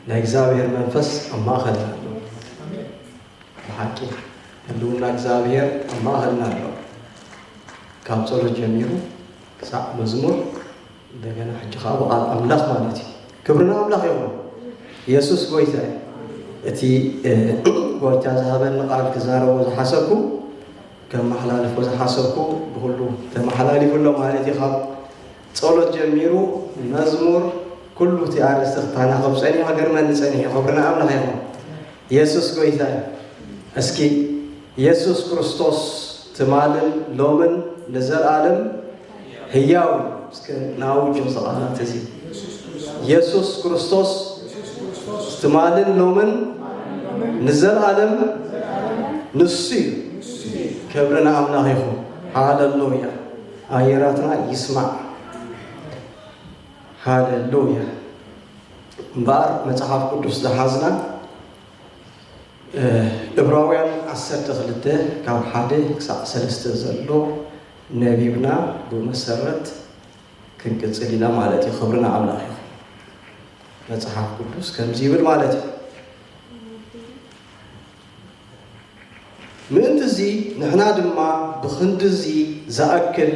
ናይ እግዚኣብሔር መንፈስ ኣብ ማእኸልና ኣሎ። ብሓቂ ህልውና እግዚኣብሔር ኣብ ማእኸልና ኣሎ። ካብ ጸሎት ጀሚሩ ክሳዕ መዝሙር፣ እንደገና ሕጂ ከዓ ብቓል ኣምላኽ ማለት እዩ። ክብሪ ንኣምላኽ ይኹን። የሱስ ጎይታ እዩ። እቲ ጎይታ ዝሃበኒ ቃል ክዛረቦ ዝሓሰብኩ፣ ከመሓላልፎ ዝሓሰብኩ ብኩሉ ተመሓላሊፉ ኣሎ ማለት እዩ። ካብ ጸሎት ጀሚሩ መዝሙር፣ ኩሉ እቲ ኣርእስቲ ክተናኸብ ጸኒሑ፣ ክገርመኒ ጸኒሑ። ክብሪ ንኣምላኽ ይኹን። የሱስ ጎይታ እዩ። እስኪ የሱስ ክርስቶስ ትማልን ሎምን ንዘለኣለም ህያው እዩ። እስከ ናውጆ ዝቓላት እዚ የሱስ ክርስቶስ ትማልን ሎምን ንዘለኣለም ንሱ እዩ። ክብሪ ንኣምላኽ ይኹን። ሃለሉያ። ኣየራትና ይስማዕ። ሃለሉያ። እምበኣር መጽሓፍ ቅዱስ ዝሓዝና፣ እ፣ ዕብራውያን ዓሰርተ ክልተ ካብ ሓደ ክሳዕ ሰለስተ ዘሎ ነቢብና ብመሰረት ክንቅጽል ኢና ማለት እዩ። ክብሪ ንኣምላኽ ይኹን። መጽሓፍ ቅዱስ ከምዚ ይብል ማለት እዩ። ምእንቲ እዚ ንሕና ድማ ብኽንድዚ ዝኣክል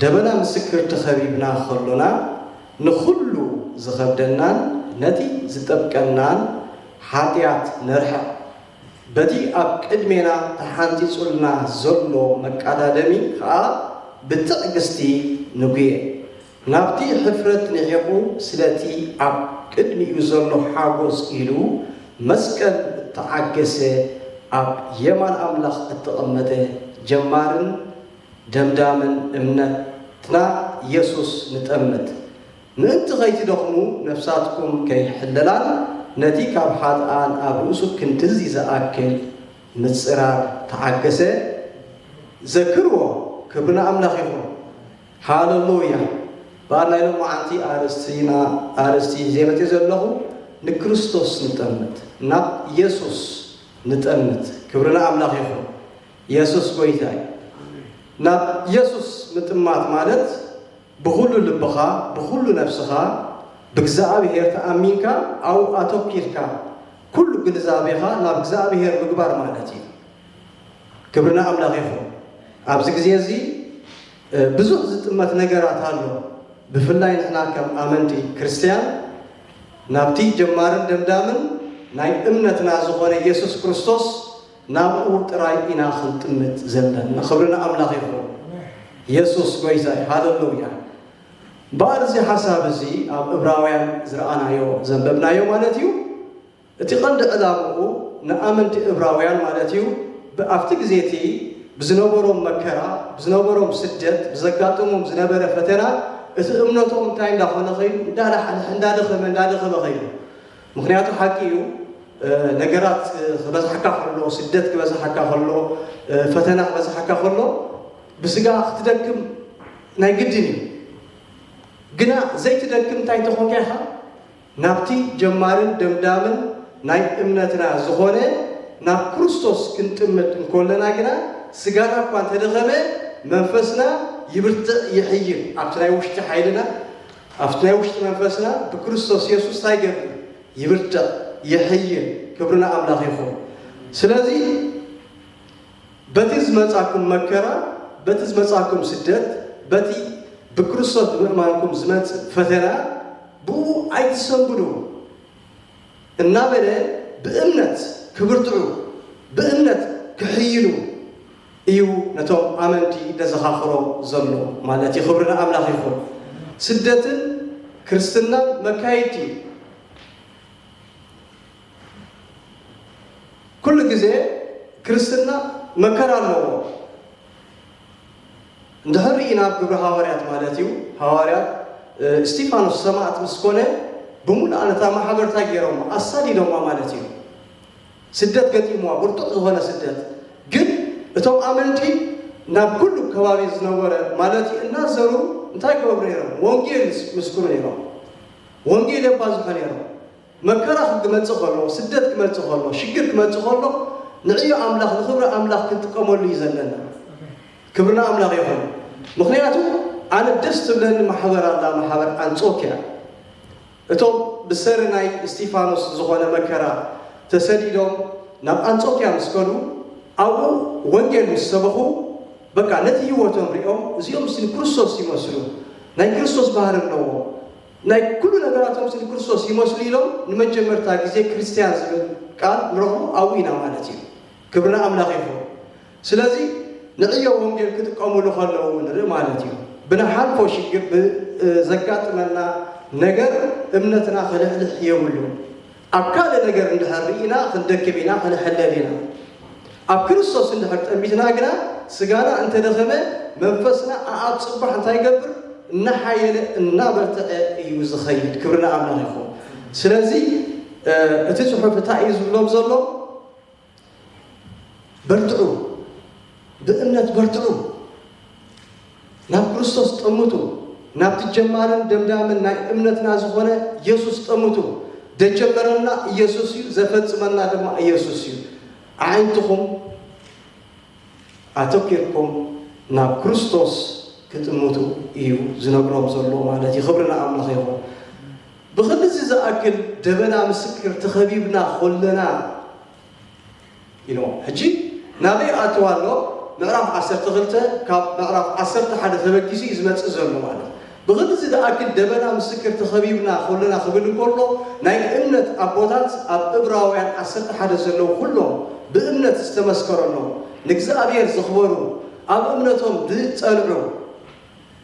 ደበና ምስክር ተኸቢብና ከሎና፣ ንኹሉ ዝኸብደናን ነቲ ዝጠብቀናን ሓጢኣት ነርሕቕ። በቲ ኣብ ቅድሜና ተሓንጺጹልና ዘሎ መቃዳደሚ ኸኣ ብትዕግስቲ ንጉየ። ናብቲ ሕፍረት ንዒቑ ስለቲ ኣብ ቅድሚኡ ዘሎ ሓጎስ ኢሉ መስቀል እተዓገሰ ኣብ የማን ኣምላኽ እተቐመጠ ጀማርን ደምዳምን እምነትና የሱስ ንጠምት። ምእንቲ ኸይትደኽሙ ነፍሳትኩም ከይሕለላን ነቲ ካብ ሓጥኣን ኣብ ርእሱ ክንድዚ ዝኣክል ምጽራር ተዓገሰ። ዘክርዎ። ክብሪ ንኣምላኽ ይኹን። ሃለሉያ። በኣር ናይ ሎማዓንቲ ኣርእስቲና፣ ኣርእስቲ ዜመጤ ዘለኹ ንክርስቶስ ንጠምት፣ ናብ ኢየሱስ ንጠምት። ክብሪ ንኣምላኽ ይኹን። ኢየሱስ ጎይታ እዩ። ናብ ኢየሱስ ምጥማት ማለት ብኹሉ ልብኻ፣ ብኹሉ ነፍስኻ ብእግዚኣብሔር ተኣሚንካ ኣብኡ ኣተኪርካ ኩሉ ግንዛቤኻ ናብ እግዚኣብሔር ምግባር ማለት እዩ። ክብሪ ንኣምላኽ ይኹን። ኣብዚ ግዜ እዚ፣ እ፣ ብዙሕ ዝጥመት ነገራት ኣሎ። ብፍላይ ንሕና ከም ኣመንቲ ክርስትያን ናብቲ ጀማርን ደምዳምን ናይ እምነትና ዝኾነ ኢየሱስ ክርስቶስ ናብኡ ጥራይ ኢና ክንጥምት ዘለና። ክብሪ ንኣምላኽ ይኹን። ኢየሱስ ጎይታ እዩ። ሃለሉያ። እምበኣር እዚ ሓሳብ እዚ ኣብ ዕብራውያን ዝረኣናዮ፣ ዘንበብናዮ ማለት እዩ። እቲ ቀንዲ ዕላምኡ ንኣመንቲ ዕብራውያን ማለት እዩ፣ ብ-፣ ኣብቲ ግዜ እቲ ብዝነበሮም መከራ፣ ብዝነበሮም ስደት፣ ብዘጋጥሞም ዝነበረ ፈተና፣ እቲ እምነቶም እንታይ እንዳኾነ ኸይዱ፣ እንዳላሓለሐ፣ እንዳደኸመ፣ እንዳደኸመ ኸይዱ። ምኽንያቱ ሓቂ እዩ፣ እ፣ ነገራት ክበዝሓካ ከሎ፣ ስደት ክበዝሓካ ከሎ፣ እ፣ ፈተና ክበዝሓካ ከሎ፣ ብስጋ ክትደክም ናይ ግድን እዩ። ግና ዘይትደክም እንታይ እንተኾንካ ኢኻ፣ ናብቲ ጀማርን ደምዳምን ናይ እምነትና ዝኾነ ናብ ክርስቶስ ክንጥምት እንኮለና ግና፣ ስጋና እኳ እንተደኸመ፣ መንፈስና ይብርትዕ ይሕይል። ኣብቲ ናይ ውሽጢ ሓይልና፣ ኣብቲ ናይ ውሽጢ መንፈስና ብክርስቶስ የሱስ እንታይ ይገብር? ይብርትዕ ይሕይል። ክብሪ ንኣምላኽ ይኹን። ስለዚ በቲ ዝመጻኩም መከራ፣ በቲ ዝመጻኩም ስደት፣ በቲ ብክርስቶስ ብምእማንኩም ዝመጽእ ፈተና፣ ብኡ ኣይትሰንብዱ እናበለ ብእምነት ክብርትዑ፣ ብእምነት ክሕይሉ እዩ ነቶም ኣመንቲ ዘዘኻኽሮም ዘሎ ማለት እዩ። ክብሪ ንኣምላኽ ይኹን። ስደትን ክርስትናን መካየድቲ እዩ። ኩሉ ግዜ ክርስትና መከራ ኣለዎ። እንድሕር ርኢና ኣብ ግብሪ ሃዋርያት ማለት እዩ፣ ሃዋርያት፣ እ፣ እስጢፋኖስ ሰማዕት ምስ ኮነ፣ ብምሉኣ ነታ ማሕበር እንታይ ገይሮሞ? ኣሳዲዶማ ማለት እዩ። ስደት ገጢምዋ፣ ብርቱዕ ዝኾነ ስደት። ግን እቶም ኣመንቲ ናብ ኩሉ ከባቢ ዝነበረ ማለት እዩ እናዘሩ እንታይ ይገብሩ ነይሮም? ወንጌል ምስ-፣ ምስክሩ ነይሮም። ወንጌል የባዝሑ ነይሮም። መከራ ክመጽእ ከሎ፣ ስደት ክመጽእ ከሎ፣ ሽግር ክመጽእ ከሎ፣ ንዕዮ ኣምላኽ፣ ንኽብሪ ኣምላኽ ክንጥቀመሉ እዩ ዘለና። ክብሪ ንኣምላኽ ይኹን። ምኽንያቱ ኣነ ደስ ትብለኒ ማሕበር ኣላ፣ ማሕበር ኣንጾክያ። እቶም ብሰሪ ናይ እስጢፋኖስ ዝኾነ መከራ ተሰዲዶም ናብ ኣንጾክያ ምስ ከዱ፣ ኣብኡ ወንጌል ምስ ሰበኹ፣ በቃ ነቲ ህይወቶም ሪኦም፣ እዚኦም ሲ ንክርስቶስ ይመስሉ፣ ናይ ክርስቶስ ባህሪ ኣለዎም፣ ናይ ኩሉ ነገራቶም ሲ ንክርስቶስ ይመስሉ ኢሎም ንመጀመርታ ግዜ ክርስትያን ዝብል ቃል ንረኽቦ ኣብኡ ኢና ማለት እዩ። ክብሪ ንኣምላኽ ይኹን። ስለዚ ንዕዮ ወንጌል ክጥቀሙሉ ከለዉ ንርኢ ማለት እዩ። ብንሓልፎ ሽግር፣ ብዘጋጥመና ነገር እምነትና ክልሕልሕ የብሉን። ኣብ ካልእ ነገር እንድሕር ርኢና ክንደክም ኢና፣ ክንሕለል ኢና። ኣብ ክርስቶስ እንድሕር ጠሚትና ግና፣ ስጋና እንተደኸመ መንፈስና ኣኣብ ጽባሕ እንታይ ይገብር? እናሓየለ እናበርትዐ እዩ ዝኸይድ። ክብሪ ንኣምላኽ ይኹን። ስለዚ እቲ ጽሑፍ እንታይ እዩ ዝብሎም ዘሎ? በርትዑ፣ ብእምነት በርትዑ፣ ናብ ክርስቶስ ጠምቱ፣ ናብቲ ጀማርን ደምዳምን ናይ እምነትና ዝኾነ ኢየሱስ ጠምቱ። ዘጀመረና ኢየሱስ እዩ፣ ዘፈጽመና ድማ ኢየሱስ እዩ። ኣዒንትኹም ኣተኪርኩም ናብ ክርስቶስ ክጥምቱ እዩ ዝነግሮም ዘሎ ማለት እዩ። ክብሪ ንኣምላኽ ይኹን። ብኽንድዚ ዝኣክል ደበና ምስክር ተኸቢብና ኾለና ኢሎም። ሕጂ ናበይ ኣትዋ ኣሎ? ምዕራፍ ዓሰርተ ክልተ ካብ ምዕራፍ ዓሰርተ ሓደ ተበጊሱ እዩ ዝመጽእ ዘሎ ማለት። ብኽንድዚ ዝኣክል ደበና ምስክር ተኸቢብና ኾለና ክብል እንከሎ፣ ናይ እምነት ኣቦታት ኣብ እብራውያን ዓሰርተ ሓደ ዘለዉ ኩሎም ብእምነት ዝተመስከረሎም፣ ንእግዚኣብሔር ዘኽበሩ፣ ኣብ እምነቶም ዝጸንዑ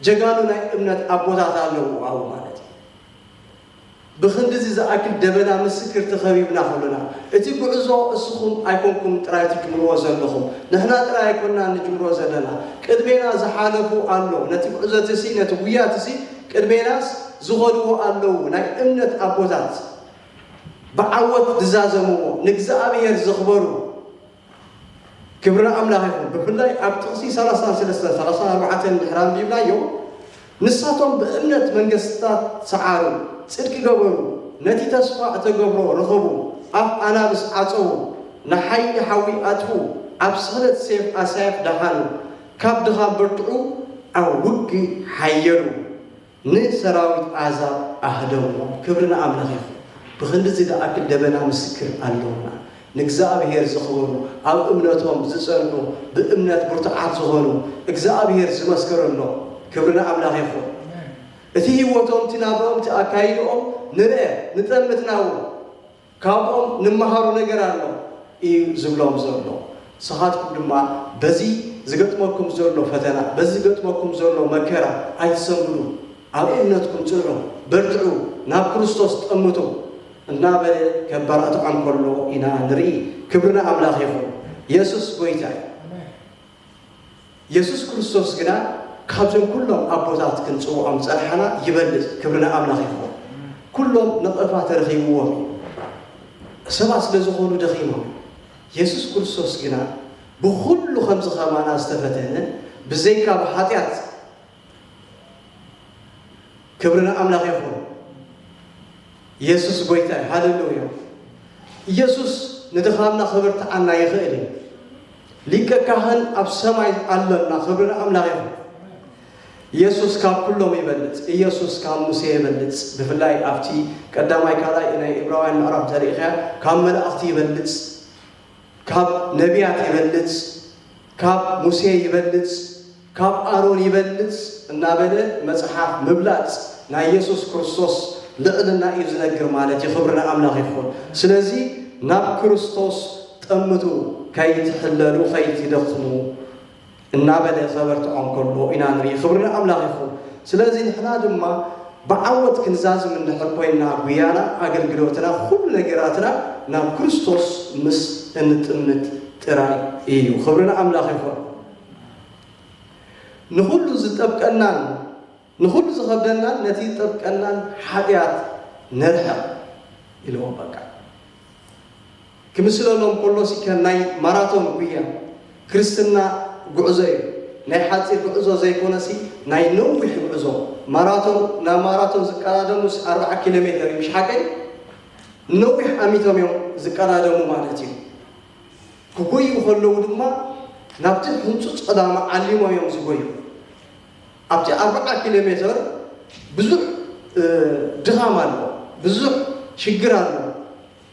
ጀጋኑ ናይ እምነት ኣቦታት ኣለዉ ኣብኡ ማለት እዩ። ብኽንድዚ ዝኣክል ደበና ምስክር ተኸቢብና ኾለና፣ እቲ ጉዕዞ እስኹም ኣይኮንኩም ጥራይ ትጅምርዎ ዘለኹም፣ ንሕና ጥራይ ኣይኮንና ንጅምሮ ዘለና። ቅድሜና ዝሓለፉ ኣሎ፣ ነቲ ጉዕዞ እቲ ሲ፣ ነቲ ጉያ እቲ ሲ ቅድሜናስ ዝኸድዎ ኣለዉ፣ ናይ እምነት ኣቦታት ብዓወት ዝዛዘምዎ፣ ንእግዚኣብሔር ዘኽበሩ። ክብሪ ኣምላኽ ይኹን። ብፍላይ ኣብ ጥቕሲ ሰላሳን ሰለስተን፣ ሰላሳን ኣርባዕተን ድሕሪ ኣንቢብናዮ፣ ንሳቶም ብእምነት መንግስታት ሰዓሩ፣ ጽድቂ ገበሩ፣ ነቲ ተስፋ እተገብሮ ረኸቡ፣ ኣፍ ኣናብስ ዓጸዉ፣ ንሓይሊ ሓዊ ኣጥፍኡ፣ ኣብ ስሕለት ሴፍ ኣሳየፍ ደሓኑ፣ ካብ ድኻም በርትዑ፣ ኣብ ውግእ ሓየሉ፣ ንሰራዊት ኣሕዛብ ኣህደምዎ። ክብሪ ንኣምላኽ ይኹን። ብኽንድዚ ዝኣክል ደበና ምስክር ኣለውና። ንእግዚኣብሔር ዘኽብሩ፣ ኣብ እምነቶም ዝጸንዑ፣ ብእምነት ብርቱዓት ዝኾኑ፣ እግዚኣብሔር ዝመስከረሎም። ክብሪ ንኣምላኽ ይኹን። እቲ ህይወቶም፣ እቲ ናብራኦም፣ እቲ ኣካይድኦም ንርአ፣ ንጠምትና እውን ካብኦም ንመሃሮ ነገር ኣሎ እዩ ዝብሎም ዘሎ። ንስኻትኩም ድማ በዚ ዝገጥመኩም ዘሎ ፈተና፣ በዚ ዝገጥመኩም ዘሎ መከራ ኣይትሰንብዱ። ኣብ እምነትኩም ጽንዑ፣ በርትዑ፣ ናብ ክርስቶስ ጠምቱ እናበለ ከበራትዖም ከሎ ኢና ንርኢ። ክብሪ ንኣምላኽ ይኹን። የሱስ ጐይታ እዩ። የሱስ ክርስቶስ ግና ካብዞም ኩሎም ኣቦታት ክንጽውዖም ዝጸንሓና ይበልጽ። ክብሪ ንኣምላኽ ይኹን። ኩሎም ነቐፋ ተረኺብዎም እዩ። ሰባት ስለ ዝኾኑ ደኺሞም እዮም። የሱስ ክርስቶስ ግና ብኹሉ ከምዚ ከማና ዝተፈተነ፣ ብዘይካ ብሓጢኣት። ክብሪ ንኣምላኽ ይኹን። የሱስ ጐይታ እዩ። ሃሌሉያ። ኢየሱስ ንድኻምና ክብርትዓና ይኽእል እዩ። ሊቀ ካህን ኣብ ሰማይ ኣለና። ክብሪ ንኣምላኽ ይኹን። ኢየሱስ ካብ ኩሎም ይበልጽ። ኢየሱስ ካብ ሙሴ ይበልጽ። ብፍላይ ኣብቲ ቀዳማይ ካልኣይ ናይ ዕብራውያን ምዕራፍ እንተሪእኻያ፣ ካብ መላእኽቲ ይበልጽ። ካብ ነቢያት ይበልጽ፣ ካብ ሙሴ ይበልጽ፣ ካብ ኣሮን ይበልጽ እናበለ መጽሓፍ ምብላጽ ናይ የሱስ ክርስቶስ ልዕልና እዩ ዝነግር ማለት እዩ። ክብሪ ንኣምላኽ ይኹን። ስለዚ ናብ ክርስቶስ ጠምቱ፣ ከይትሕለሉ፣ ከይትደኽሙ እናበለ ከበርትዖም ከሎ ኢና ንርኢ። ክብሪ ንኣምላኽ ይኹን። ስለዚ ንሕና ድማ ብዓወት ክንዛዝም እንድሕር ኮይንና፣ ጉያና፣ ኣገልግሎትና፣ ኩሉ ነገራትና ናብ ክርስቶስ ምስ እንጥምት ጥራይ እዩ። ክብሪ ንኣምላኽ ይኹን። ንኹሉ ዝጠብቀናን ንኹሉ ዝኸብደናን ነቲ ዝጠብቀናን ሓጢኣት ነርሕቕ ኢልዎም። በቃ ክምስለሎም ከሎ ሲ ከም ናይ ማራቶን ጉያ፣ ክርስትና ጉዕዞ እዩ። ናይ ሓጺር ጉዕዞ ዘይኮነሲ ናይ ነዊሕ ጉዕዞ። ማራቶን፣ ናብ ማራቶን ዝቀዳደሙስ ኣርብዓ ኪሎ ሜተር እዩ፣ ምሽ ሓቀይ? ነዊሕ ኣሚቶም እዮም ዝቀዳደሙ ማለት እዩ። ክጎዩ ከለዉ ድማ ናብቲ ህንጹጽ ዕላማ ዓሊሞም እዮም ዝጎዩ። ኣብቲ ኣርብዓ ኪሎ ሜተር ብዙሕ፣ እ፣ ድኻም ኣሎ፣ ብዙሕ ሽግር ኣሎ።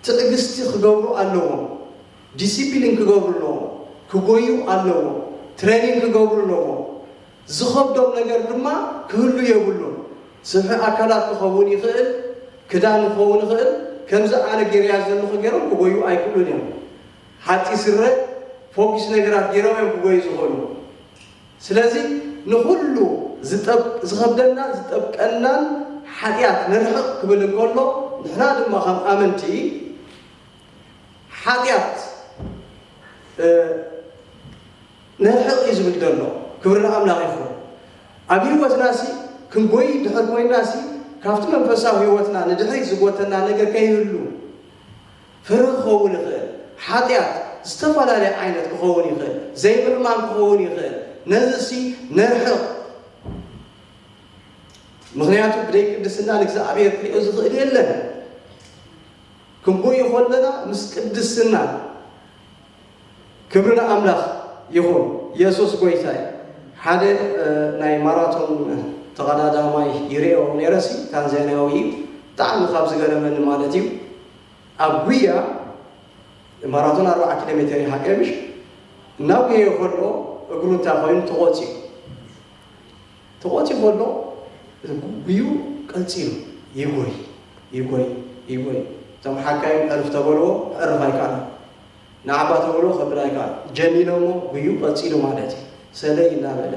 ትዕግስቲ ክገብሩ ኣለዎም። ዲሲፕሊን ክገብሩ ኣለዎም። ክጎዩ ኣለዎም። ትሬኒንግ ክገብሩ ኣለዎም። ዝኸብዶም ነገር ድማ ክህሉ የብሉን። ስብሒ ኣካላት ክኸውን ይኽእል፣ ክዳን ክኸውን ይኽእል። ከምዚ ኣነ ገይረያ ዘለኹ ገይሮም ክጎዩ ኣይክእሉን እዮም። ሓፂ ስረ፣ ፎኪስ ነገራት ገይሮም እዮም ክጎዩ ዝኽእሉ። ስለዚ ንኹሉ ዝጠብ-፣ ዝኸብደና ዝጠብቀናን ሓጢኣት ንርሕቕ ክብል እንከሎ፣ ንሕና ድማ ከም ኣመንቲ ሓጢኣት፣ እ፣ ንርሕቕ እዩ ዝብል ዘሎ። ክብሪ ንኣምላኽ ይኹን። ኣብ ህይወትናሲ ክንጎይ ድሕር ኮይናሲ፣ ካብቲ መንፈሳዊ ህይወትና ንድሕሪት ዝጎተና ነገር ከይህሉ፣ ፍርሂ ክኸውን ይኽእል፣ ሓጢኣት ዝተፈላለየ ዓይነት ክኸውን ይኽእል፣ ዘይምእማን ክኸውን ይኽእል። ነዚሲ ነርሕቕ። ምኽንያቱ ብደይ ቅድስና ንእግዚኣብሔር ክሪኦ ዝኽእል የለን። ክንጎይ ከለና ምስ ቅድስና። ክብሪ ንኣምላኽ ይኹን። የሱስ ጎይታ እዩ። ሓደ፣ እ፣ ናይ ማራቶን ተቐዳዳማይ ይርእዮ ነይረሲ፣ ታንዛንያዊ እዩ። ብጣዕሚ ካብ ዝገረመኒ ማለት እዩ። ኣብ ጉያ ማራቶን ኣርብዓ ኪሎ ሜተር እዩ ሓቂ ምሽ? እናጉየየ ከሎ እግሩ እንታይ ኮይኑ ተቖፂኡ። ተቖፂኡ ከሎ እቲ ጉ-፣ ጉዩ ቀፂሉ ይጎይ፣ ይጎይ፣ ይጎይ። እቶም ሓካይም ዕርፍ ተበልዎ፣ ክዕርፍ ኣይከኣለን። ንዓባ ተበልዎ፣ ከብል ኣይከኣለን። ጀኒኖሞ ጉዩ ቀፂሉ ማለት እዩ። ሰለይ እናበለ።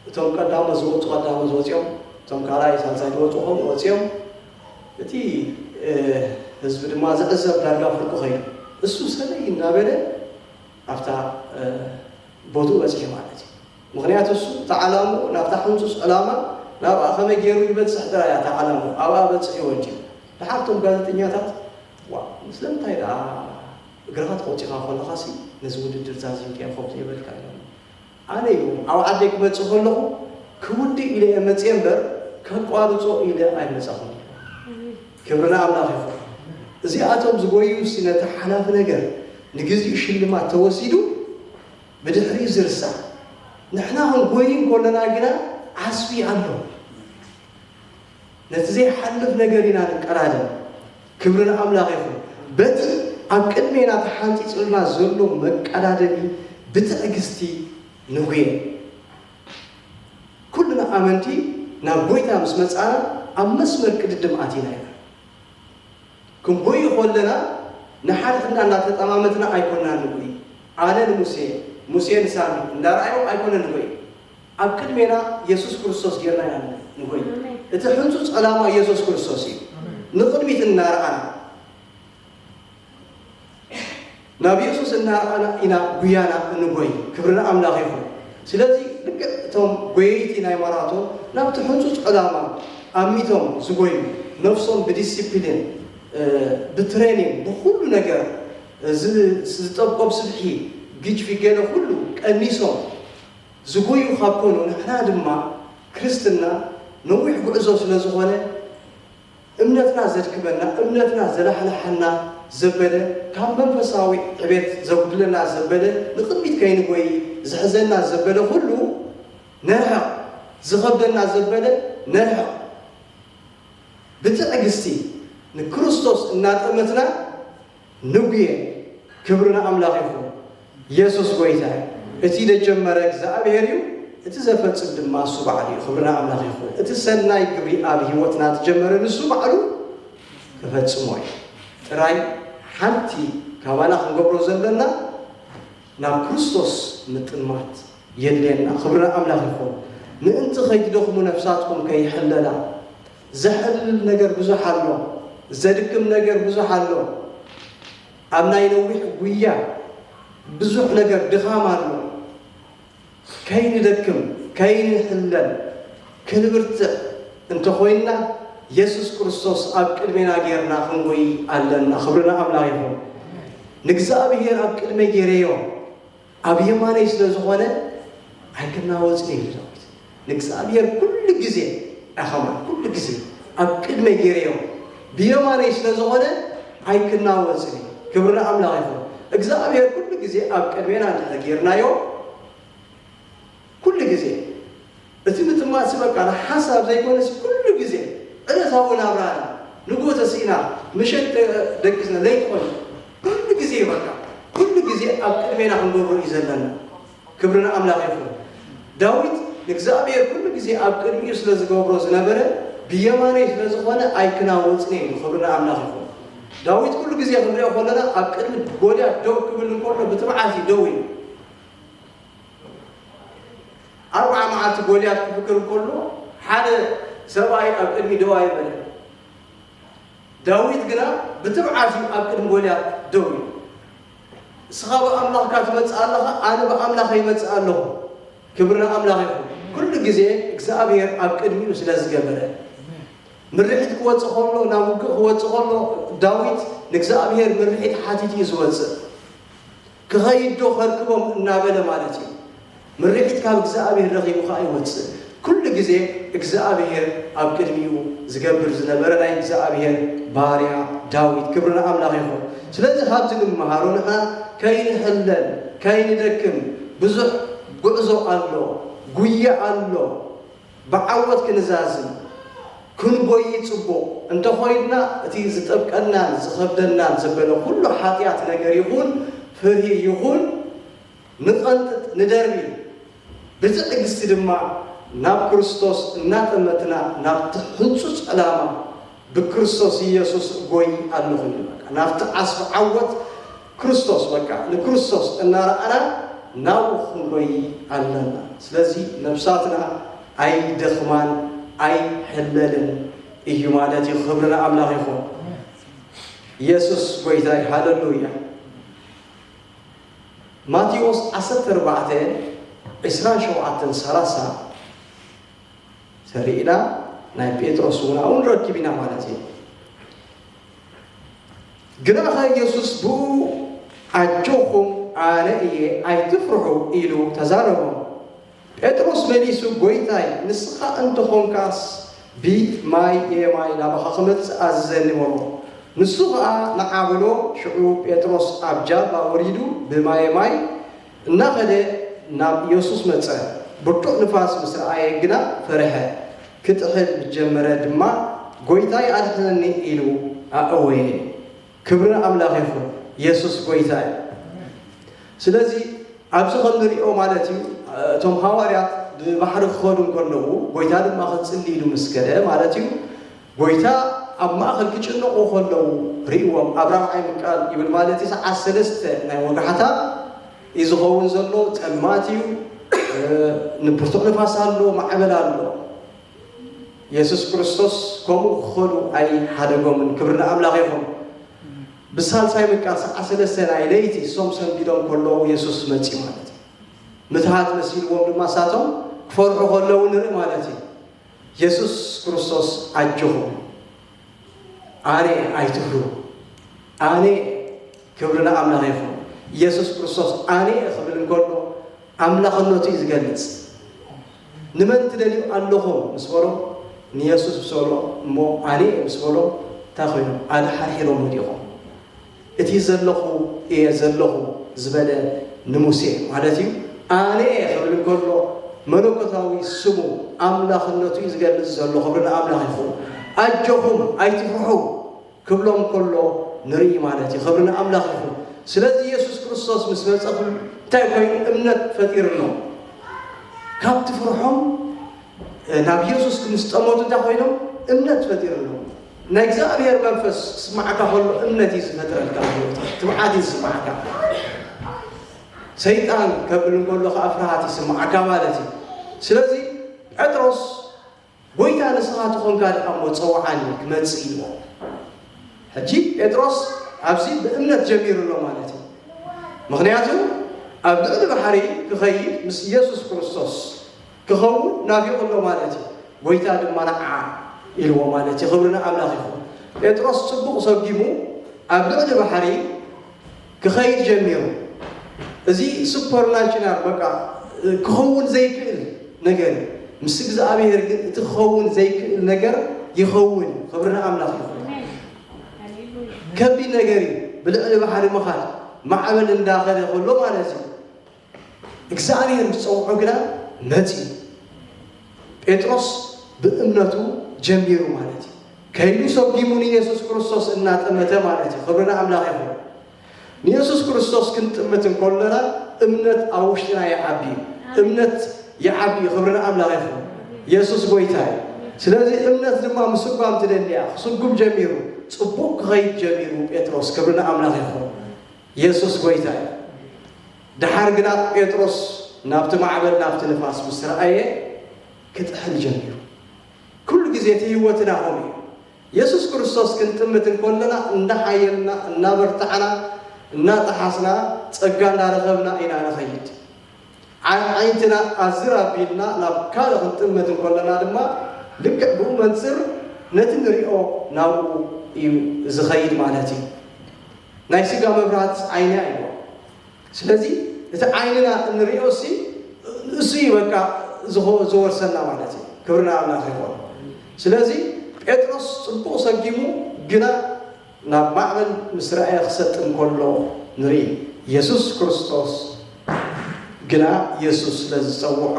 እቶም ቀዳሞት ዝወፁ ቀዳሞት ወፂኦም፣ እቶም ካልኣይ ሳልሳይ ዝወፁ ከምኡ ወፂኦም። እቲ፣ እ፣ ህዝቢ ድማ ዝዕዘብ ዳርጋ ፍርቁ ኸይዱ። እሱ ሰለይ እናበለ ኣብታ፣ እ፣ ቦትኡ በፂሑ ማለት እዩ። ምኽንያቱ እሱ እታ ዓላምኡ ናብታ ሕንጹጽ ዕላማ ናብኣ ከመይ ገይሩ ይበጽሕ ጥራይ እያ እታ ዓላምኡ። ኣብኣ በጺሕዎ እንጂ። ደሓር እቶም ጋዜጠኛታት፣ "ዋእ፣ ስለምንታይ ደኣ እግርኻ ተቖጺኻ ከለኻሲ ነዚ ውድድር ዛዚምካዮ ከምኡ ዘይበልካ?" ኢሎም። ኣነ ይብሎም፣ ኣብ ዓደይ ክመጽእ ከለኹ ክውድእ ኢለ እየ መጽየ እምበር ከቋርጾ ኢለ ኣይመጻኹን። ክብሪ ንኣምላኽ ይኹን። እዚኣቶም ዝጎዩሲ ነቲ ሓላፊ ነገር ንግዚኡ ሽልማት ተወሲዱ ብድሕሪኡ ዝርሳዕ። ንሕና ክንጎይ እንከለና ግና ዓስቢ ኣሎ። ነቲ ዘይሓልፍ ነገር ኢና ንቀዳደም። ክብሪ ንኣምላኽ ይኹን። በቲ ኣብ ቅድሜና ተሓንጺጹልና ዘሎ መቀዳደሚ ብትዕግስቲ ንጉየ። ኩልና ኣመንቲ ናብ ጎይታ ምስ መጻና ኣብ መስመር ቅድድም ኣቲና ኢና። ክንጎይ ከለና ንሓድሕድና እናተጠማመትና ኣይኮናን ንጎይ። ኣነ ንሙሴ፣ ሙሴ ንሳሚ እንዳረኣዮም ኣይኮነን ንጎይ። ኣብ ቅድሜና የሱስ ክርስቶስ ጌርና ኢና ንጎይ። ኣሜን። እቲ ሕንጹጽ ዕላማ የሱስ ክርስቶስ እዩ። ኣሜን። ንቕድሚት እናረኣና፣ ናብ የሱስ እናረኣና ኢና ጉያና እንጎይ። ክብሪ ንኣምላኽ ይኹን። ስለዚ ልክዕ እቶም ጎየይቲ ናይ ማራቶን ናብቲ ሕንጹጽ ዕላማ ኣሚቶም ዝጎዩ፣ ነፍሶም ብዲሲፕሊን፣ እ፣ ብትሬኒንግ፣ ብኹሉ ነገር፣ እ፣ ዝ-፣ ዝጠብቆም ስብሒ፣ ግጭፊ ገለ ኩሉ ቀኒሶም ዝጎዩ ካብ ኮኑ፣ ንሕና ድማ ክርስትና ነዊሕ ጉዕዞ ስለ ዝኾነ፣ እምነትና ዘድክመና፣ እምነትና ዘላሕልሓና ዘበለ፣ ካብ መንፈሳዊ ዕቤት ዘጉድለና ዘበለ፣ ንቕድሚት ከይንጎይ ዝሕዘና ዘበለ ኩሉ ነርሕቕ፣ ዝኸብደና ዘበለ ነርሕቕ። ብትዕግስቲ ንክርስቶስ እናጠመትና ንጉየ። ክብሪ ንኣምላኽ ይኹን። የሱስ ጎይታ እዩ። እቲ ደጀመረ እግዚኣብሔር እዩ፣ እቲ ዘፈጽም ድማ እሱ ባዕሉ እዩ። ክብሪ ንኣምላኽ ይኹን። እቲ ሰናይ ግብሪ ኣብ ህይወትና ዝጀመረ ንሱ ባዕሉ ክፈጽሞ እዩ። ጥራይ ሓንቲ ካባና ክንገብሮ ዘለና ናብ ክርስቶስ ምጥማት የድልየና። ክብሪ ንኣምላኽ ይኹን። ምእንቲ ከይትደኽሙ ነፍሳትኩም ከይሕለላ። ዘሕልል ነገር ብዙሕ ኣሎ። ዘድክም ነገር ብዙሕ ኣሎ። ኣብ ናይ ነዊሕ ጉያ ብዙሕ ነገር ድኻም ኣሎ። ከይንደክም፣ ከይንሕለል፣ ክንብርትዕ እንተኾይንና የሱስ ክርስቶስ ኣብ ቅድሜና ጌርና ክንጎይ ኣለና። ክብሪ ንኣምላኽ ይኹን። ንእግዚኣብሔር ኣብ ቅድመይ ጌረዮ። ኣብ የማነይ ስለ ዝኾነ ኣይክናወጽን እዩ ኢሉ ዳዊት። ንእግዚኣብሔር ኩሉ ግዜ፣ ኣኸማን ኩሉ ግዜ ኣብ ቅድመይ ገይረዮ፣ ብየማነይ ስለ ዝኾነ ኣይክናወጽን እዩ። ክብሪ ንኣምላኽ ይኹን። እግዚኣብሔር ኩሉ ግዜ ኣብ ቅድሜና እንድሕር ጌርናዮ፣ ኩሉ ግዜ እቲ ምጥማትሲ በቃ ንሓሳብ ዘይኮነስ ኩሉ ግዜ ዕለታዊ ናብራና ንግሆ ተስኢና፣ ምሸት ተ-፣ ደቂስና፣ ለይቲ ኾይኑ፣ ኩሉ ግዜ በቃ፣ ኩሉ ግዜ ኣብ ቅድሜና ክንገብሮ እዩ ዘለና። ክብሪ ንኣምላኽ ይኹን። ዳዊት ንእግዚኣብሔር ኩሉ ግዜ ኣብ ቅድሚኡ ስለ ዝገብሮ ዝነበረ፣ ብየማነይ ስለ ዝኾነ ኣይክናወጽን እየ ኢሉ። ክብሪ ንኣምላኽ ይኹን። ዳዊት ኩሉ ግዜ ክንሪኦ ከለና፣ ኣብ ቅድሚ ጎልያድ ደው ክብል እንከሎ ብትብዓት እዩ ደው ኢሉ። ኣርብዓ መዓልቲ ጎልያድ ክፍክር እንከሎ፣ ሓደ ሰብኣይ ኣብ ቅድሚ ደው ኣይበለን። ዳዊት ግና ብትብዓት እዩ ኣብ ቅድሚ ጎልያድ ደው ኢሉ። "እስኻ ብኣምላኽካ ትመጽእ ኣለኻ፣ ኣነ ብኣምላኸይ ይመጽእ ኣለኹ።" ክብሪ ንኣምላኽ ይኹን። ኩሉ ግዜ እግዚኣብሔር ኣብ ቅድሚኡ ስለ ዝገበረ፣ ምርሒት ክወጽእ ከሎ፣ ናብ ውግእ ክወጽእ ከሎ፣ ዳዊት ንእግዚኣብሔር ምርሒት ሓቲቱ እዩ ዝወጽእ። "ክኸይድ ዶ ከርክቦም?" እናበለ ማለት እዩ። ምርሒት ካብ እግዚኣብሔር ረኺቡ ኸዓ ይወጽእ። ኩሉ ግዜ እግዚኣብሔር ኣብ ቅድሚኡ ዝገብር ዝነበረ ናይ እግዚኣብሔር ባርያ ዳዊት። ክብሪ ንኣምላኽ ይኹን። ስለዚ ካብዚ ንመሃሮ ንሕና ከይንሕለል፣ ከይንደክም፣ ብዙሕ ጉዕዞ ኣሎ፣ ጉያ ኣሎ። ብዓወት ክንዛዝም፣ ክንጎይ ጽቡቕ። እንተኾይድና እቲ ዝጠብቀናን ዝኸብደናን ዘበለ ኩሉ ሓጢኣት ነገር ይኹን፣ ፍርሂ ይኹን፣ ንቐንጥጥ፣ ንደርቢ። ብትዕግስቲ ድማ ናብ ክርስቶስ እናጠመትና ናብቲ ህጹጽ ዕላማ ብክርስቶስ ኢየሱስ እጎይ ኣለኹ ይብል። በቃ ናብቲ ዓስቢ ዓወት ክርስቶስ፣ በቃ ንክርስቶስ እናረኣና ናብኡ ክንጎይ ኣለና። ስለዚ ነብሳትና ኣይደኽማን ኣይሕለልን እዩ ማለት እዩ። ክብሪ ንኣምላኽ ይኹን። ኢየሱስ ጎይታ እዩ። ሃለሉያ። ማቴዎስ ዓሰርተ ኣርባዕተ፣ ዕስራን ሸውዓተን፣ ሰላሳ ተሪእና፣ ናይ ጴጥሮስ እውን ኣብኡ ንረክብ ኢና ማለት እዩ። ግና ኸ ኢየሱስ ብኡ፣ "ኣጆኹም፣ ኣነ እየ፣ ኣይትፍርሑ" ኢሉ ተዛረቦም። ጴጥሮስ መሊሱ፣ "ጐይታይ፣ ንስኻ እንተ ኾንካስ፣ ብማይ የማይ ናባኻ ክመጽእ ኣዝዘኒ" በሎ። ንሱ ኸኣ ንዓ በሎ። ሽዑ ጴጥሮስ ኣብ ጃልባ ወሪዱ ብማየ ማይ እናኸደ ናብ ኢየሱስ መጸ። ብርቱዕ ንፋስ ምስ ረኣየ ግና ፈርሐ። ክጥሕል ምስ ጀመረ ድማ፣ "ጐይታይ ኣድሕነኒ" ኢሉ ኣእወየ። ክብሪ ንኣምላኽ ይኹን። ኢየሱስ ጐይታ እዩ። ስለዚ ኣብዚ ከም ንሪኦ ማለት እዩ፣ እቶም ሃዋርያት ብባሕሪ ክኸዱ እንከለዉ፣ ጐይታ ድማ ክጽሊ ኢሉ ምስ ከደ ማለት እዩ፣ ጐይታ ኣብ ማእከል ክጭነቑ ከለዉ ርእይዎም። ኣብ ራብዓይ ምቃል ይብል ማለት እዩ፣ ሰዓት ሰለስተ ናይ ወጋሕታ እዩ ዝኸውን ዘሎ፣ ጸልማት እዩ፣ እ፣ ንብርቱዕ ንፋስ ኣሎ፣ ማዕበል ኣሎ። የሱስ ክርስቶስ ከምኡ ክኸዱ ኣይሓደጎምን። ክብሪ ንኣምላኽ ይኹን። ብሳልሳይ ምቃል ሰዓት ሰለስተ ናይ ለይቲ እሶም ሰንቢዶም ከለዉ የሱስ መጺኡ ማለት እዩ። ምትሃት መሲልዎም ድማ እሳቶም ክፈርሑ ከለዉ ንርኢ ማለት እዩ። የሱስ ክርስቶስ ኣጆኹም፣ ኣነ እየ፣ ኣይትፍርሁ፣ ኣነ እየ። ክብሪ ንኣምላኽ ይኹን። ኢየሱስ ክርስቶስ ኣነ እየ ክብል እንከሎ ኣምላኽነቱ እዩ ዝገልጽ። "ንመን ትደልዩ ኣለኹም?" ምስ በሎ፣ ንየሱስ ምስ በሎ፣ እሞ ኣነ እየ ምስ በሎ፣ እንታይ ኮይኖም? ኣድሓርሒሮም ወዲቖም። "እቲ ዘለኹ እየ ዘለኹ" ዝበለ ንሙሴ ማለት እዩ። ኣነ እየ ክብል እንከሎ መለኮታዊ ስሙ ኣምላኽነቱ እዩ ዝገልጽ ዘሎ። ክብሪ ንኣምላኽ ይኹን። "ኣጆኹም፣ ኣይትፍርሑ" ክብሎም ከሎ ንርኢ ማለት እዩ። ክብሪ ንኣምላኽ ይኹን። ስለዚ የሱስ ክርስቶስ ምስ መጸ ኩሉ እንታይ ኮይኑ? እምነት ፈጢርሎም። ካብቲ ፍርሖም፣ እ፣ ናብ የሱስ ምስ ጠመቱ እንታይ ኮይኖም? እምነት ፈጢርሎም። ናይ እግዚኣብሔር መንፈስ ክስማዓካ ከሎ እምነት እዩ ዝፈጥረልካ፣ ትብዓት እዩ ዝስማዓካ። ሰይጣን ከብል እንከሎ ከዓ ፍርሃት ይስማዓካ ማለት እዩ። ስለዚ ጴጥሮስ፣ "ጐይታ፣ ንስኻ ተኾንካ ደኣ እሞ ጸውዓኒ ክመጽእ" ኢልዎ። ሕጂ ጴጥሮስ ኣብዚ ብእምነት ጀሚሩ ኣሎ ማለት እዩ። ምኽንያቱ ኣብ ልዕሊ ባሕሪ ክኸይድ ምስ ኢየሱስ ክርስቶስ ክኸውን ናፊቑ ኣሎ ማለት እዩ። "ጐይታ ድማ ንዓ" ኢልዎ ማለት እዩ። ክብሪ ንኣምላኽ ይኹን። ጴጥሮስ ጽቡቕ ሰጊሙ ኣብ ልዕሊ ባሕሪ ክኸይድ ጀሚሩ። እዚ ሱፐርናቹራል፣ በቃ፣ ክኸውን ዘይክእል ነገር እዩ። ምስ እግዚኣብሔር ግን እቲ ክኸውን ዘይክእል ነገር ይኸውን እዩ። ክብሪ ንኣምላኽ ይኹን። ከቢድ ነገር እዩ። ብልዕሊ ባሕሪ ምኻድ፣ ማዕበል እንዳኸደ ከሎ ማለት እዩ። እግዚኣብሔር ምስ ጸውዖ ግና መጺኡ። ጴጥሮስ ብእምነቱ ጀሚሩ ማለት እዩ። ከይዱ ሰጒሙ ንየሱስ ክርስቶስ እናጠመተ ማለት እዩ። ክብሪ ንኣምላኽ ይኹን። ንየሱስ ክርስቶስ ክንጥምት እንከሎና እምነት ኣብ ውሽጥና ይዓቢ እዩ። እምነት ይዓቢ እዩ። ክብሪ ንኣምላኽ ይኹን። የሱስ ጐይታ እዩ። ስለዚ እምነት ድማ ምስጓም ትደሊ እያ። ክስጉም ጀሚሩ፣ ጽቡቕ ክኸይድ ጀሚሩ ጴጥሮስ። ክብሪ ንኣምላኽ ይኹን። የሱስ ጐይታ እዩ። ደሓር ግና ጴጥሮስ ናብቲ ማዕበል ናብቲ ንፋስ ምስ ረኣየ ክጥሕል ጀሚሩ። ኩሉ ግዜ እቲ ህይወትና ከምኡ እዩ። የሱስ ክርስቶስ ክንጥምት እንከለና እንዳሓየልና፣ እናበርታዕና፣ እናጠሓስና፣ ጸጋ እንዳረኸብና ኢና ንኸይድ። ዓዒንትና ኣዝር ኣቢልና ናብ ካልእ ክንጥምት እንከለና ድማ ልክዕ ብኡ መንጽር ነቲ ንሪኦ ናብኡ እዩ ዝኸይድ ማለት እዩ። ናይ ስጋ መብራት ዓይንያ እዩ። ስለዚ እቲ ዓይንና እንሪኦ ሲ እሱ እዩ በቃ ዝወርሰና ማለት እዩ። ክብርና ኣምላኽ ይኾን። ስለዚ ጴጥሮስ ጽቡቕ ሰጊሙ ግና ናብ ማዕበል ምስ ረኣየ ክሰጥም ከሎ ንርኢ። የሱስ ክርስቶስ ግና የሱስ ስለ ዝጸውዖ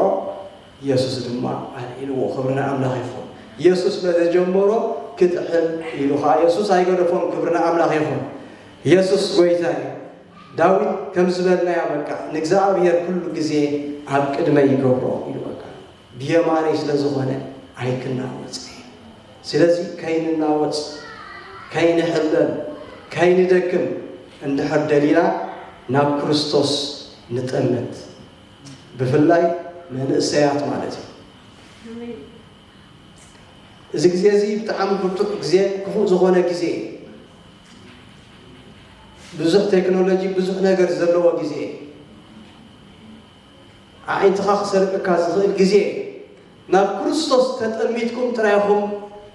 የሱስ ድማ ኣልዒልዎ። ክብርና ኣምላኽ ይኹን። የሱስ ስለ ዘጀመሮ ክጥሕል ኢሉ ኸዓ የሱስ ኣይገደፎን። ክብርና ኣምላኽ ይኹን። የሱስ ጐይታ እዩ። ዳዊት ከም ዝበልናዮ በቃ ንእግዚኣብሔር ኩሉ ግዜ ኣብ ቅድመይ ይገብሮ ኢሉ በቃ ብየማነይ ስለ ዝኾነ ኣይክናወጽ። ስለዚ ከይንናወጽ፣ ከይንሕለል፣ ከይንደክም እንድሕር ደሊና ናብ ክርስቶስ ንጠምት። ብፍላይ መንእሰያት ማለት እዩ። እዚ ግዜ እዚ ብጣዕሚ ብርቱዕ ግዜ፣ ክፉእ ዝኾነ ግዜ፣ ብዙሕ ቴክኖሎጂ፣ ብዙሕ ነገር ዘለዎ ግዜ፣ ኣዒንትኻ ክሰርቀካ ዝኽእል ግዜ። ናብ ክርስቶስ ተጠሚትኩም ጥራይ ኢኹም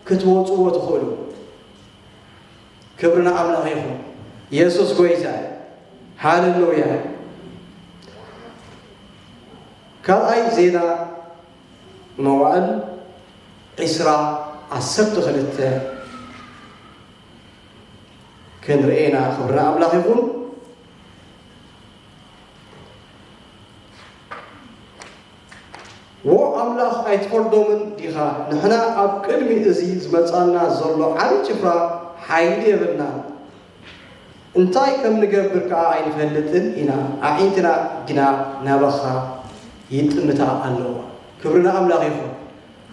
ክትወጽዎ ትኽእሉ። ክብሪ ንኣምላኽ ይኹን። የሱስ ጐይታ እዩ። ሃሌሉያ። ካልኣይ ዜና መዋእል ዒስራ ዓሰርተ ክልተ ክንርኢ ኢና። ክብሪ ንኣምላኽ ይኹን። ዎ ኣምላኽ ኣይትፈርዶምን ዲኻ? ንሕና ኣብ ቅድሚ እዚ ዝመጻና ዘሎ ዓቢ ጭፍራ ሓይሊ የብልናን። እንታይ ከም ንገብር ከኣ ኣይንፈልጥን ኢና። ኣዒንትና ግና ናባኻ ይጥምታ ኣለዋ። ክብሪ ንኣምላኽ ይኹን።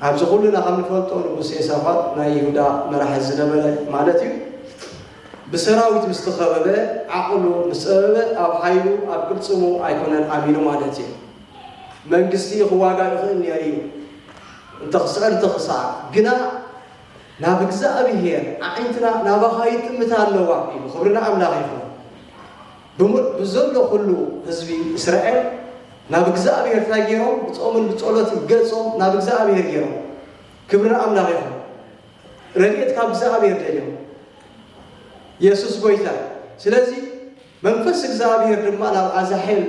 ኣብዚ ኩልና ከም ንፈልጦ ንጉስ ዮሳፋጥ ናይ ይሁዳ መራሒ ዝነበረ ማለት እዩ። ብሰራዊት ምስ ተኸበበ፣ ዓቕሉ ምስ ጸበበ፣ ኣብ ሓይሉ ኣብ ቅልጽሙ ኣይኮነን ኣሚኑ ማለት እዩ። መንግስቲ ክዋጋእ ይኽእል ነይሩ እዩ። እንተ ክስዕር እንተ ክስዓር። ግና ናብ እግዚኣብሔር ኣዒንትና ናባኻ ይጥምታ ኣለዋ ኢሉ። ክብሪ ንኣምላኽ ይኹን። ብሙ-፣ ብዘሎ ኩሉ ህዝቢ እስራኤል ናብ እግዚኣብሔር እንታይ ገይሮም? ብጾምን ብጸሎትን ገጾም ናብ እግዚኣብሔር ገይሮም። ክብሪ ንኣምላኽ ይኹን። ረድኤት ካብ እግዚኣብሔር ደልዮም። የሱስ ጐይታ። ስለዚ መንፈስ እግዚኣብሔር ድማ ናብ ኣዛሄል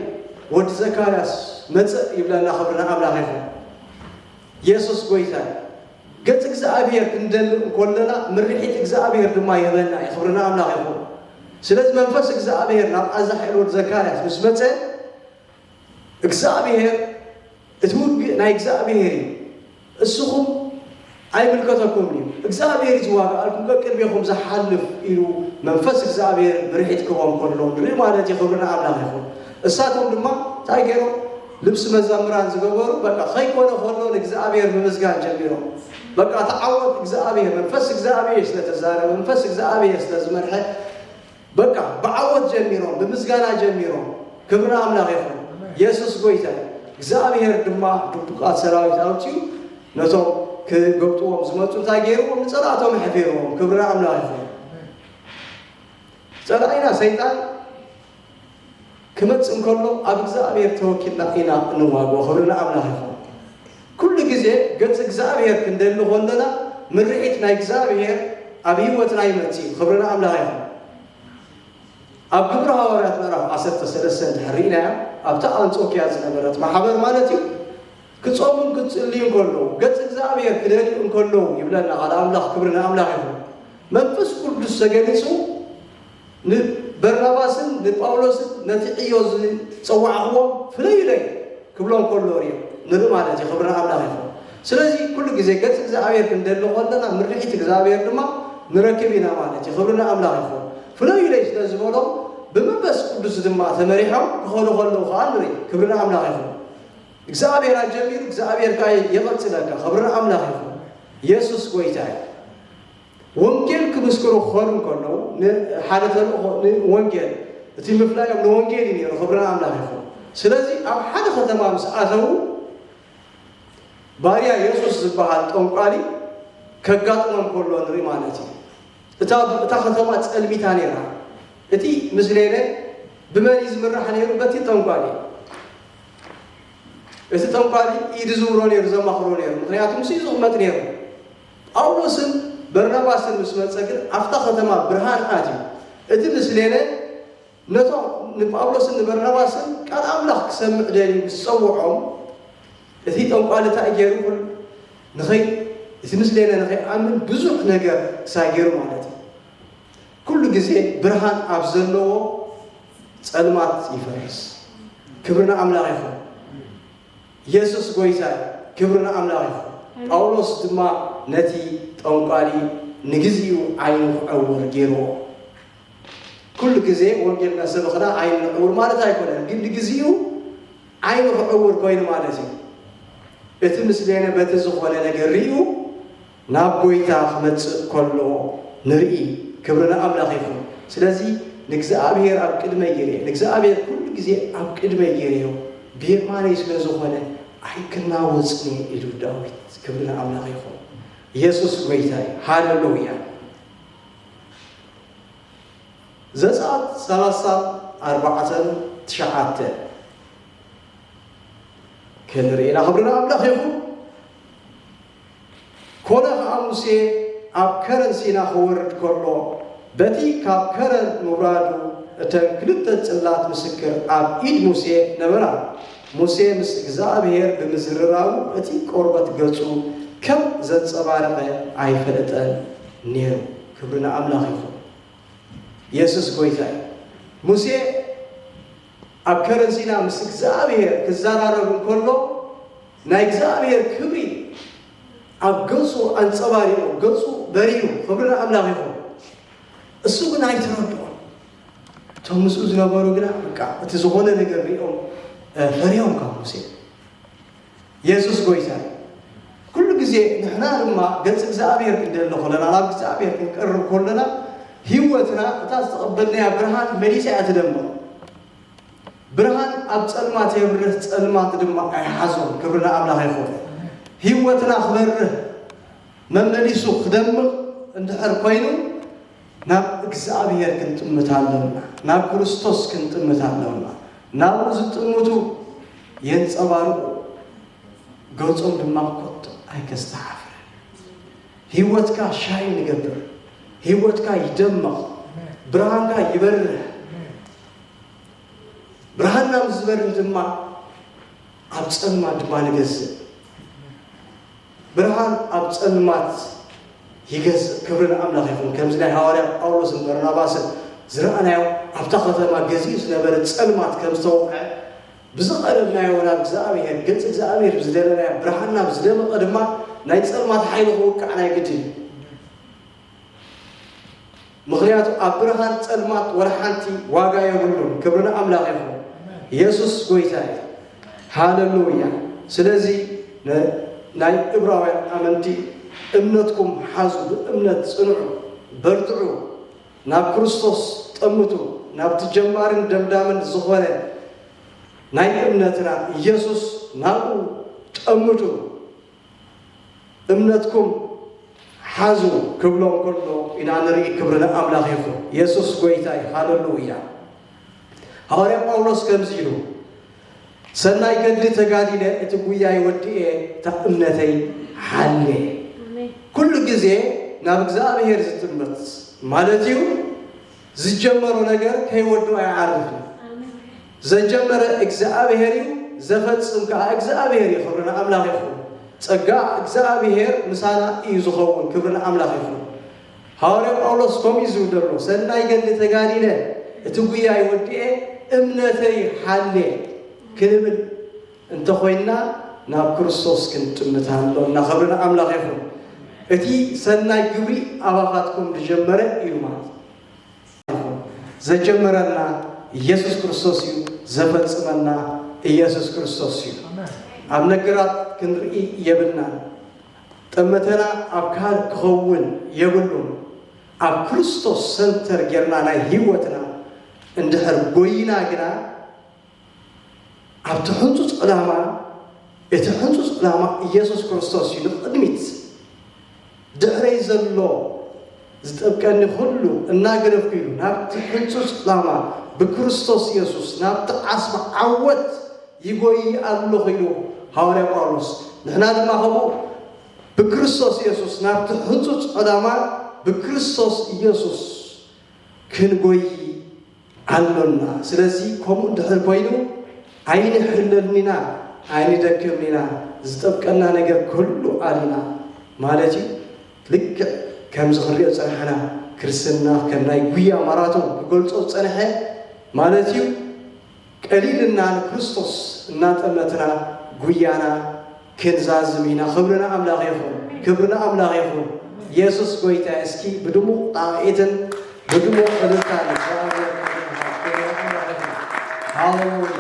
ወዲ ዘካርያስ መጸ ይብለና። ክብሪ ንኣምላኽ ይኹን። የሱስ ጐይታ። ገጽ እግዚኣብሔር ክንደሊ እንከለና ምርሒት እግዚኣብሔር ድማ ይህበና እዩ። ክብሪ ንኣምላኽ ይኹን። ስለዚ መንፈስ እግዚኣብሔር ናብ ኣዛሄል ወዲ ዘካርያስ ምስ መጸ እግዚኣብሔር እቲ ውግእ ናይ እግዚኣብሔር እዩ። እስኹም ኣይምልከተኩምን እዩ። እግዚኣብሔር እዩ ዝዋጋኣልኩም፣ ቀቅድሜኹም ዝሓልፍ ኢሉ መንፈስ እግዚኣብሔር ምርሒት ክህቦም ከሎ ንርኢ ማለት እዩ። ክብሪ ንኣምላኽ ይኹን። እሳቶም ድማ እንታይ ገይሮም? ልብሲ መዘምራን ዝገበሩ በቃ ከይኮነ ከሎ ንእግዚኣብሔር ምምስጋን ጀሚሮም። በቃ ተዓወት እግዚኣብሔር፣ መንፈስ እግዚኣብሔር ስለ ተዛረበ፣ መንፈስ እግዚኣብሔር ስለ ዝመርሐ በቃ ብዓወት ጀሚሮም፣ ብምስጋና ጀሚሮም። ክብሪ ንኣምላኽ ይኹን። የሱስ ጐይታ እዩ። እግዚኣብሔር ድማ ድቡቓት ሰራዊት ኣውጺኡ ነቶም ክገብጥዎም ዝመጹ እንታይ ገይርዎም? ንጸላእቶም ኣሕፊርዎም። ክብሪ ንኣምላኽ ይኹን። ጸላኢና ሰይጣን ክመጽእ እንከሎ ኣብ እግዚኣብሔር ተወኪልና ኢና እንዋግኦ። ክብሪ ንኣምላኽ ይኹን። ኩሉ ግዜ ገጽ እግዚኣብሔር ክንደሊ ከለና ምርሒት ናይ እግዚኣብሔር ኣብ ህይወትና ይመጽእ እዩ። ክብሪ ንኣምላኽ ይኹን። ኣብ ግብሪ ሃዋርያት ምዕራፍ ዓሰርተ ሰለስተ እንድሕር ርኢናያ፣ ኣብታ ኣንጾክያ ዝነበረት ማሕበር ማለት እዩ፣ ክጾሙን ክጽልዩ እንከለዉ፣ ገጽ እግዚኣብሔር ክደልዩ እንከለዉ ይብለና ቃል ኣምላኽ። ክብሪ ንኣምላኽ ይኹን። መንፈስ ቅዱስ ተገሊጹ ንበርናባስን ንጳውሎስን ነቲ ዕዮ ዝጸዋዕኽዎም ፍለዩለይ ክብሎም ከሎ ርእዮም ንርኢ ማለት እዩ። ክብሪ ንኣምላኽ ይኹን። ስለዚ ኩሉ ግዜ ገጽ እግዚኣብሔር ክንደሊ ከለና ምርሒት እግዚኣብሔር ድማ ንረክብ ኢና ማለት እዩ። ክብሪ ንኣምላኽ ይኹን። ፍለዩለይ ስለ ዝበሎም ብመንፈስ ቅዱስ ድማ ተመሪሖም ክኸዱ ከለዉ ከዓ ንርኢ። ክብሪ ንኣምላኽ ይኹን። እግዚኣብሔር ኣጀሚሩ እግዚኣብሔር ከዓ የቐጽለካ። ክብሪ ንኣምላኽ ይኹን። የሱስ ጎይታ እዩ። ወንጌል ክምስክሩ ክኸዱ እንከለዉ ንሓደ ተልእኾ ንወንጌል እቲ ምፍላዮም ንወንጌል እዩ ነይሩ። ክብሪ ንኣምላኽ ይኹን። ስለዚ ኣብ ሓደ ከተማ ምስ ኣተዉ ባርያ የሱስ ዝበሃል ጠንቋሊ ከጋጥሞም ከሎ ንርኢ ማለት እዩ። እታ እታ ከተማ ጸልሚታ ነይራ። እቲ ምስሌነ ብመን እዩ ዝምራሕ ነይሩ? በቲ ጠንቋሊ። እቲ ጠንቋሊ ኢዩ ዝዝውሮ ነይሩ፣ ዘማኽሮ ነይሩ። ምኽንያቱ ምስኡ እዩ ዝቕመጥ ነይሩ። ጳውሎስን በርናባስን ምስ መጸ ግን ኣብታ ከተማ ብርሃን ኣትዩ። እቲ ምስሌነ ነቶም ንጳውሎስን ንበርናባስን ቃል ኣምላኽ ክሰምዕ ደልዩ ምስ ጸውዖም፣ እቲ ጠንቋሊ እንታይ ገይሩ? ኩሉ ንኸይ እቲ ምስሌነ ንኸይኣምን ብዙሕ ነገር ክሳይ ገይሩ ማለት እዩ። ኩሉ ግዜ ብርሃን ኣብ ዘለዎ ጸልማት ይፈርስ። ክብሪ ንኣምላኽ ይኹን። የሱስ ጎይታ እዩ። ክብሪ ንኣምላኽ ይኹን። ጳውሎስ ድማ ነቲ ጠንቋሊ ንግዚኡ ዓይኑ ክዕውር ገይርዎ። ኩሉ ግዜ ወንጌል እናሰበኽና ዓይኑ ንዕውር ማለት ኣይኮነን፣ ግን ንግዚኡ ዓይኑ ክዕውር ኮይኑ ማለት እዩ። እቲ ምስሌነ በቲ ዝኾነ ነገር ርእዩ ናብ ጎይታ ክመጽእ ከሎ ንርኢ። ክብሪ ንኣምላኽ ይኹን። ስለዚ ንእግዚኣብሔር ኣብ ቅድመይ ገይረ፣ ንእግዚኣብሔር ኩሉ ግዜ ኣብ ቅድመይ ገይረዮ፣ ብየማነይ ስለ ዝኾነ ኣይክናወጽን እየ ኢሉ ዳዊት። ክብሪ ንኣምላኽ ይኹን። የሱስ ጎይታ እዩ። ሃሌሉያ። ዘጸኣት ሰላሳን ኣርባዕተን ትሽዓተ ክንርኢ ኢና። ክብሪ ንኣምላኽ ይኹን። ኮነ ኸዓ ሙሴ ኣብ ከረን ሲና ክወርድ ከሎ፣ በቲ ካብ ከረን ምውራዱ እተን ክልተ ጽላት ምስክር ኣብ ኢድ ሙሴ ነበራ። ሙሴ ምስ እግዚኣብሔር ብምዝርራቡ እቲ ቆርበት ገጹ ከም ዘንጸባረቐ ኣይፈለጠን ነይሩ። ክብሪ ንኣምላኽ ይኹን። የሱስ ጎይታ እዩ። ሙሴ ኣብ ከረን ሲና ምስ እግዚኣብሔር ክዘራረብ እንከሎ ናይ እግዚኣብሔር ክብሪ ኣብ ገጹ ኣንጸባሪቑ፣ ገጹ በሪሁ። ክብሪ ንኣምላኽ ይኹን። እሱ ግን ኣይተረድኦን። እቶም ምስኡ ዝነበሩ ግና በቃ እቲ ዝኾነ ነገር ሪኦም፣ እ፣ ፈሪሆም ካብ ሙሴ። የሱስ ጎይታ እዩ። ኩሉ ግዜ ንሕና ድማ ገጽ እግዚኣብሔር ክንደሊ ከለና፣ ናብ እግዚኣብሔር ክንቀርብ ከለና፣ ህይወትና እታ ዝተቐበልናያ ብርሃን መሊሳ እያ ትደምቕ። ብርሃን ኣብ ጸልማት የብርህ፣ ጸልማት ድማ ኣይሓዞን። ክብሪ ንኣምላኽ ይኹን። ህይወትና ክበርህ መመሊሱ ክደምቕ እንድሕር ኮይኑ፣ ናብ እግዚኣብሔር ክንጥምት ኣለና፣ ናብ ክርስቶስ ክንጥምት ኣለና። ናብኡ ዝጥምቱ የንጸባርቑ፣ ገጾም ድማ ኮቶ ኣይከስተሓፍረን። ህይወትካ ሻይን ይገብር፣ ህይወትካ ይደምቕ፣ ብርሃንካ ይበርህ። ብርሃንና ምስ ዝበርህ ድማ ኣብ ጸልማት ድማ ንገዝእ። ብርሃን ኣብ ጸልማት ይገዝእ። ክብሪ ንኣምላኽ ይኹን። ከምዚ ናይ ሃዋርያ ጳውሎስን በርናባስን ዝረኣናዮ ኣብታ ከተማ ገዚኡ ዝነበረ ጸልማት ከም ዝተወቕዐ ብዝቐረብናዮ ናብ እግዚኣብሔር፣ ገጽ እግዚኣብሔር ብዝደለናዮ ብርሃንና ብዝደመቐ ድማ ናይ ጸልማት ሓይሊ ክውቃዕ ናይ ግድን እዩ። ምኽንያቱ ኣብ ብርሃን ጸልማት ወላ ሓንቲ ዋጋ የብሉን። ክብሪ ንኣምላኽ ይኹን። የሱስ ጎይታ እዩ። ሃሌሉያ። ስለዚ ነ-፣ ናይ ዕብራውያን ኣመንቲ እምነትኩም ሓዙ፣ ብእምነት ጽንዑ፣ በርትዑ፣ ናብ ክርስቶስ ጠምቱ፣ ናብቲ ጀማርን ደምዳምን ዝኾነ ናይ እምነትና ኢየሱስ ናብኡ ጠምቱ። እምነትኩም ሓዙ ክብሎም ከሎ ኢና ንርኢ። ክብሪ ንኣምላኽ ይኹን። የሱስ ጎይታ እዩ። ሃሌሉያ። ሃዋርያ ጳውሎስ ከምዚ ኢሉ፣ "ሰናይ ገድሊ ተጋዲለ፣ እቲ ጉያይ ወዲኤ፣ እታ እምነተይ ሓልየ።" ኣሜን። ኩሉ ግዜ ናብ እግዚኣብሔር ዝጥምት ማለት እዩ። ዝጀመሮ ነገር ከይወድኦ ኣይዓርፍን። ኣሜን። ዘጀመረ እግዚኣብሔር እዩ፣ ዘፈጽም ከኣ እግዚኣብሔር እዩ። ክብሪ ንኣምላኽ ይኹን። ጸጋ እግዚኣብሔር ምሳና እዩ ዝኸውን። ክብሪ ንኣምላኽ ይኹን። ሃዋርያ ጳውሎስ ከምኡ እዩ ዝብል ዘሎ፣ "ሰናይ ገድሊ ተጋዲለ፣ እቲ ጉያይ ወዲኤ፣ እምነተይ ሓልየ" ክንብል እንተኾይንና፣ ናብ ክርስቶስ ክንጥምት ኣለና። ክብሪ ንኣምላኽ ይኹን። እቲ ሰናይ ግብሪ ኣባኻትኩም ዝጀመረ እዩ ማለት እዩ። ዘጀመረና ኢየሱስ ክርስቶስ እዩ፣ ዘፈጽመና ኢየሱስ ክርስቶስ እዩ። ኣብ ነገራት ክንርኢ የብልናን። ጠመተና ኣብ ካልእ ክኸውን የብሉን። ኣብ ክርስቶስ ሰንተር ጌርና ናይ ህይወትና እንድሕር ጎይና ግና ኣብቲ ሕንጹጽ ዕላማ፣ እቲ ሕንጹጽ ዕላማ ኢየሱስ ክርስቶስ እዩ። ንቕድሚት ድሕረይ ዘሎ ዝጠብቀኒ ኩሉ እናገደፍኩ እዩ ናብቲ ሕንጹጽ ዕላማ ብክርስቶስ ኢየሱስ ናብቲ ዓስቢ ዓወት ይጎይ ኣለኹ ኢሉ ሃዋርያ ጳውሎስ። ንሕና ድማ ከምኡ ብክርስቶስ ኢየሱስ ናብቲ ሕንጹጽ ዕላማ ብክርስቶስ ኢየሱስ ክንጎይ ኣሎና። ስለዚ ከምኡ እንድሕር ኮይኑ ኣይንሕለልን ኢና፣ ኣይንደክምን ኢና፣ ዝጠብቀና ነገር ኩሉ ኣልና ማለት እዩ። ልክዕ ከምዚ ክንሪኦ ዝጸናሕና ክርስትና ከም ናይ ጉያ ማራቶን ክገልጾ ዝጸንሐ ማለት እዩ። ቀሊልና ንክርስቶስ እናጠመትና ጉያና ክንዛዝም ኢና። ክብሪ ንኣምላኽ ይኹን፣ ክብሪ ንኣምላኽ ይኹን። ኢየሱስ ጎይታ። እስኪ ብድሙቕ ጣቕዒትን ብድሙቕ እልልታን ንእግዚኣብሔር ክብሪ ንሃብ። ክብሪ ንኣምላኽ ይኹን። ሃሌሉያ።